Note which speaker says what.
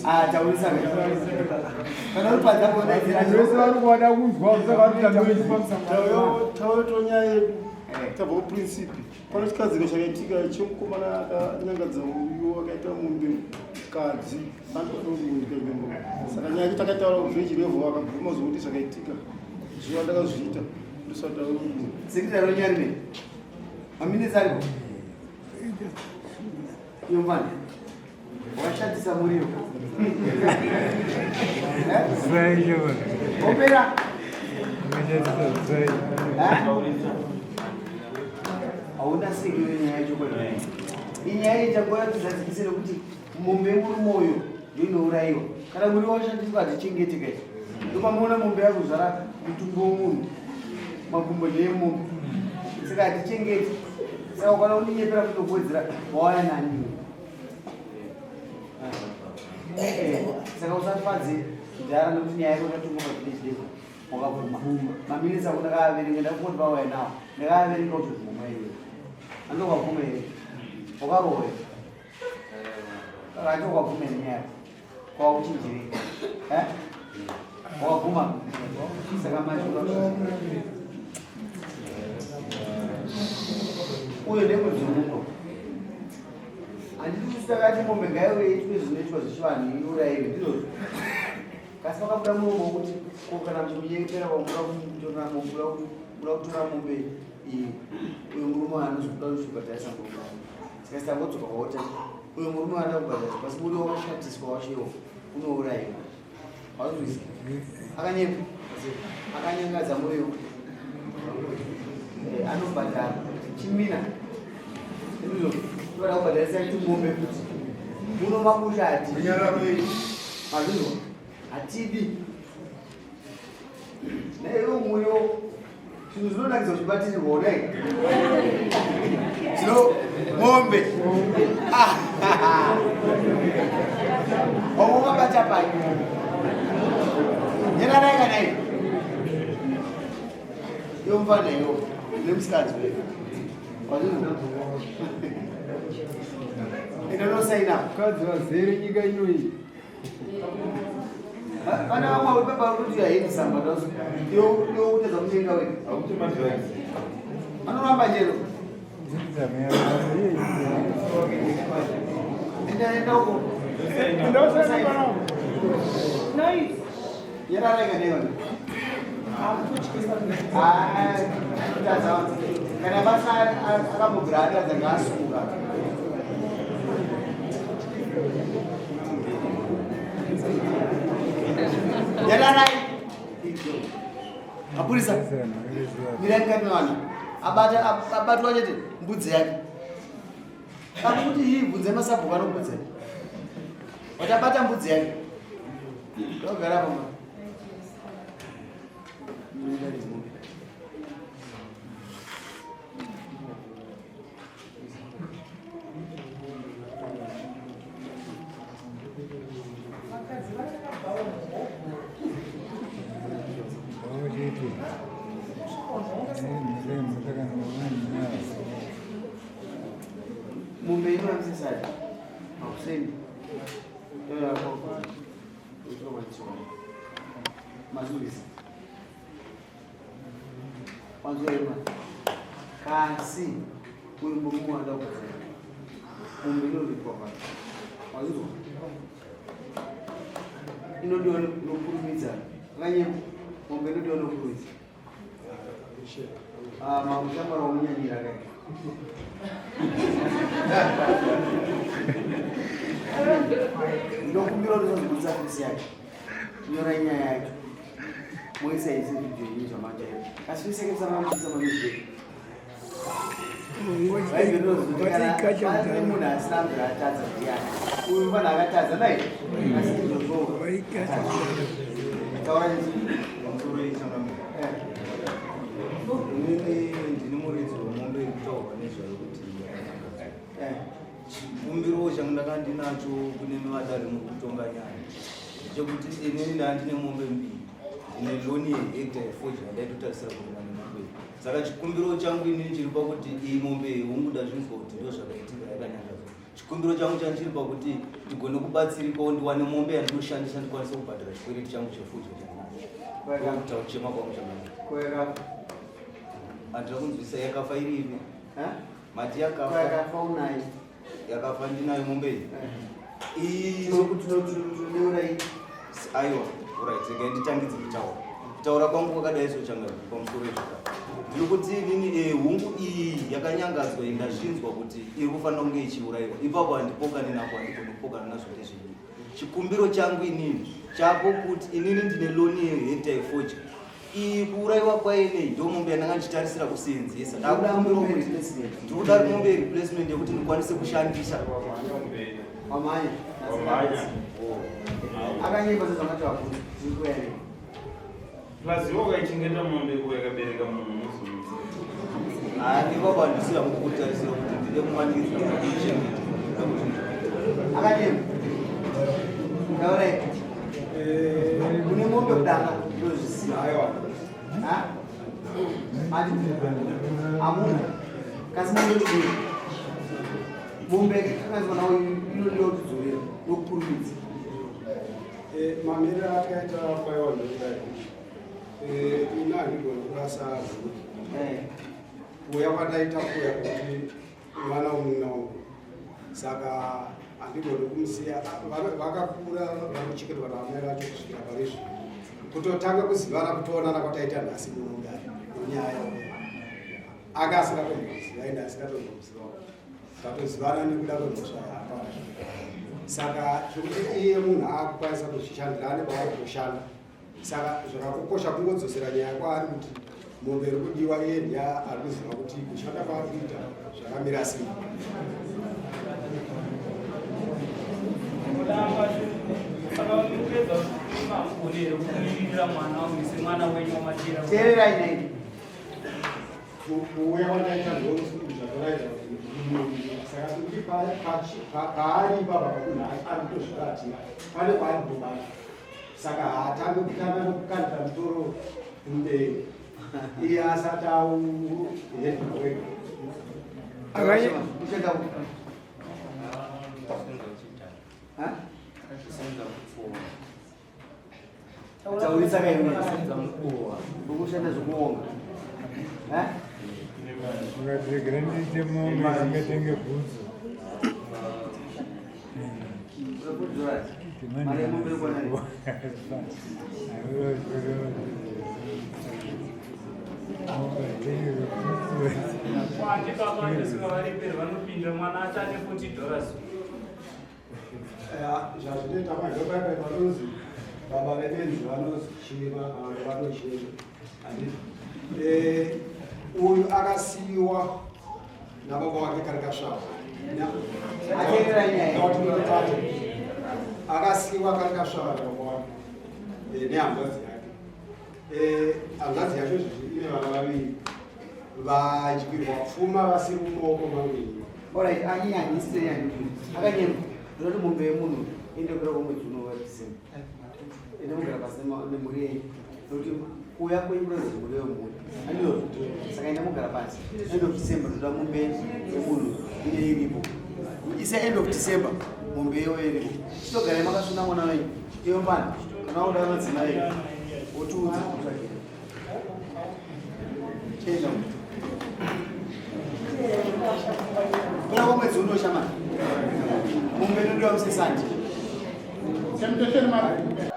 Speaker 1: Ah, taurisa. Kana uri panze apo daidzira.
Speaker 2: Vese vari kuda kunzwa saka vari kuita noise.
Speaker 3: Tauyo nyaya yedu tabva kuprincipi. Pane chikadziko chakaitika chemukomana akanyangadza uyo akaita mombe mukadzi saka nyaya yacho takataura kuvillage level akabvuma zvokuti zvakaitika zviva ndakazviita ndosati
Speaker 1: Sekretary wenyarime. Maminitsi ariko. Iyo mfana. Washatisa muriwo. Opera. Hauna seki nenyaya yacho kwena. Inyaya iyi tangoya tizadzikise nekuti mombe yemurume uyo ndoinourayiwa. Kana muriwo washandiswa hatichengeteka izvi. Ndopamuona mombe yakuzvara mutumbi womunhu. Makumbo ndeemombe. Saka hatichengeti. Saka ukana undinyepera kutokuwedzera wauya nani. Eh, saka usafadze kudhara nekuti nyaya yako yakatongwa pavillage level wakabvuma maminitsi ako ndakaaverenga ndakungoti vauya nawo ndakaaverenga uchibvuma iwe ando wakabvuma here wakarohwa here acho wakabvuma here nyaya yako kwawakuchinjirei eh? wakabvuma saka manje uyo ndemudzi muno. Handiti takati mombe ngaiuye itwe zvinoitwa zvechivanhu iuraiwe, ndizvozvo? Kasi vakabuda muromo wokuti ko kana muchimunyengera kwamuda kutora mombe, muda kutora mombe iyi, uyo murume anozokuda kuzobhadharisa murume wako. Saka tangodzoka kwaota uyo murume anoda kubhadharisa, pasi murume wakashatiswa wacho unouraiwa. Wazvizwa? Akanyepa. Akanyangadza muriwo. Eh, anobhadhara. Chimina. Ndizvo. Toda kubhadharisa chimombe futi. Muno makusha hatidi. Mazvinzwa? Hatidi. Naiwo muriwo zvinhu zvinonakidza uchibatirirwa unai zvino mombe wamwe wakabata pai nyararai kana iyo iyo mfana iyo nemusikadzi weyo inonosaina
Speaker 2: Mukadzi vazere nyika inoyi.
Speaker 1: Vana vamwe pepa kuti haindisa madazo yo yo kutedza mutenga wega anoramba chero enda enda uko yarareka neona kana basa akambobvira atadza ngaasunga. Yararai. Mapurisa. Mirai mukati mevanhu. Abata abatwa chete mbudzi yake. Kana kuti hii bvunze masabhuku anobvunza. Watabata mbudzi yake. Ndogara pamba. Mombe inoamsisai makuseni mazuvisa wanzwema kasi uyu murume wada kudzera mombe inoripwa pano wazvizwa inodiwa nokurumidza akanyema mombe inodiwa nokurumidza. Ah, mamushamwari wamunyanyira kai. Ndokumbira kuti uzozibudisa fesi yake. Nyora nyaya yacho. Moisa ise video yenyu zvamajaira. Asi fesi yake musamamubudisa mamizveko. Munhu asina mvura atadza ndiani? Uyu mwana akatadza nai? Asi ndizvozvo. Taura chii?
Speaker 4: Inini ndini muridzi wemombe iri kutaurwa nezvayo kuti chikumbiro changu ndanga ndinacho kune vadare muri kutonga nyaya chekuti inini ndanga ndine mombe mbiri ndine loni yehekta yefodya yandaitotarisira kurima nemombe iyi. Saka chikumbiro changu inini chiri pakuti iyi mombe iyi hongu ndazvinzwa kuti ndo zvakaitika yakanyangadzwa. Chikumbiro changu changu chiri pakuti ndigone kubatsirikawo ndiwane mombe yandinoshandisa ndikwanise kubhadhara chikwereti changu chefudya chandinacho. Kuita kuchema kwangu chakanaka.
Speaker 1: Kweka.
Speaker 4: Handina kunzwisa yakafa iri ipi? Mati yakafa.
Speaker 1: Yakafa unayo.
Speaker 4: Yakafa ndinayo mombe iyi. Iyi Aiwa, alright, regai nditangidze kutaura. Kutaura kwangu kwakadai so changamire pamusoro izvika. Ndiri kuti inini hungu iyi yakanyangadzwa iyi ndazvinzwa kuti iri kufanira kunge ichiurayiwa. Ipapo handipokani napo, handigoni kupokana nazvo ndezvenyu. Chikumbiro changu inini chako kuti inini ndine loni yehekta yefodya. Iyi kuurayiwa kwayo ineyi ndo mombe yandanga ndichitarisira kuseenzesa. Ndakukumbira kuti ndikuda mombe yereplacement yekuti ndikwanise kushandisa.
Speaker 1: Wamhanya.
Speaker 5: Wamhanya.
Speaker 1: Akanyepa sezvangati vabvunza. Tiri kuuya nei?
Speaker 5: Plus iwe ukaichengeta mombe ko yakabereka munhu unozomisa.
Speaker 4: Ipapo handisi hangu kutarisira kuti ndide kumanikidzira kuichengeta.
Speaker 1: Akanyepa. Taurai. Une mombe kudanga ndozviziva.
Speaker 2: Aiwa.
Speaker 1: Ha? Ati amuna. Kasi mombe chii? Mombe yakanzwa nawo inodiwa kuti dzorera nokukurumidza.
Speaker 2: Mamiriro akaita kwaiwa ndokudai. Ini handigoni kurasa zuva. Kuuya kwataita kuuya kuti mwana womunun'una wangu, saka handigoni kumusiya. Vakakura vakuchengetwa naamai vacho kusvikira pari zvino. Kutotanga kuzivana kutoonana kwataita nhasi muno kudai nenyaya anga asingatomboziva, ende asingatombozivawo, tatozivana nekuda kwemhosva yaapara. Saka zvekuti iye munhu akukwanisa kuzvishandira, ane kwaari kutoshanda, saka zvakakokosha kungodzosera nyaya kwaari kuti mombe iri kudiwa, iye ndiye ari kuziva kuti kushanda kwaari kuita zvakamira sei.
Speaker 6: Saka mupedza hamugoni here kumiririra mwana uyu semwana wenyu wamatera?
Speaker 1: Teererai nei.
Speaker 2: Kuuya kwataita zvatoraidza kuti ndinomumirira, saka kuti paari ipapa pamunhu ari kutozvibatira, pane kwaari kutobata, saka haatange kutanga nokukandira mutoro kumberi iye asati auhedha wega.
Speaker 1: Uchenda ku. Ha? Taurisa kaini. Ukushanda zvekuonga. Ha?
Speaker 2: Ukaregera ndiite mombe ingatenge bhutsu.
Speaker 1: Urikudzora. Mari yemombe iri kuona nei?
Speaker 6: Kwandi baba ndisingavariperi vanopinda mwana achane $40.
Speaker 2: Zvazvinoita manje paipai panonzi baba vebenzi vanochema, vanhu vanochema, handiti? Uyu akasiyiwa nababa wake kari kasvava.
Speaker 1: Ateerera nyaya.
Speaker 2: Akasiyiwa kari kasvava nababa wake nehanzvadzi yake. Hanzvadzi yacho izvozvi ine vana vaviri vadyirwa pfuma vasiri mumaoko mangu.
Speaker 1: Alright, anyanyise nyanya. Akanyema. Ndinoti mombe yemunhu inde kuda kwemwedzi unova December. Ende mugara pasi nemhuri yenyu. Nokuti kuuya kwenyu kunozi mhuri yemhuri. Andizvo? Saka enda mugara pasi. End of December ndoda mombe yemunhu ine iripo. Ise end of December mombe yewo iripo. Chitogarai makasuna mwana wenyu. Iyo mbani kana uda madzimai wotiudza kutsvakira. Chienda. Kuna kwemwedzi uno shamani. Mombe inodiwa musesandi.
Speaker 3: Temptation mari.